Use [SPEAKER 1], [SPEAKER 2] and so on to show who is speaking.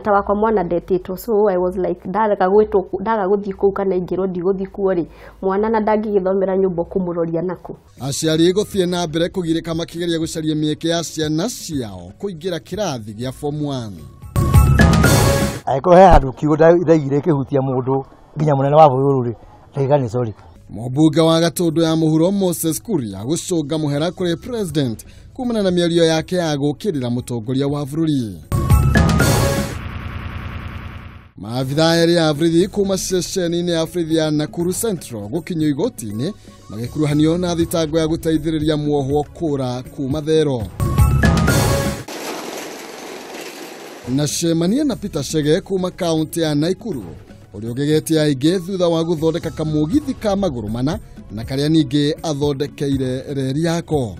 [SPEAKER 1] Ta wakwa mwana ndetĩtwo, so I was like, ndaga gwĩtwo, ndaga gũthiĩ kũu kana ingĩrwo ndigũthiĩ kuo rĩ, mwana na ndangĩgĩthomera nyũmba kũmũroria naku.
[SPEAKER 2] Aciari gũthiĩ na mbere kũgirĩka makĩgeria gũcaria mĩeke ya ciana ciao kũingĩra kĩrathi gĩa form 1.
[SPEAKER 3] Angĩkorwo he handũ kiugo ndaigire kĩhutia mũndũ nginya mũnene wa bũrũri rĩ, ndaiga nĩ sorry.
[SPEAKER 2] Mũmbunge wa Gatũndũ ya mũhuro Moses Kuria gũcũnga mũhera kũrĩ president kumana na mĩario yake ya gũkĩrĩra mũtongoria wa bũrũri. Maabithaa erĩ a borithi kuma ceceni-inĩ ya borithi ya Nakuru Central gũkinyio igoti-inĩ magĩkuruhanio na thitango ya gũteithĩrĩria muohwo kũra kuma thero. Na cemania na Peter Chege kuma kaunti ya Nakuru ũrĩa ũgegetie aingĩ thutha wa gũthondeka kamũgithi ka magũrũ mana na karĩa ningĩ athondekeire reri yako.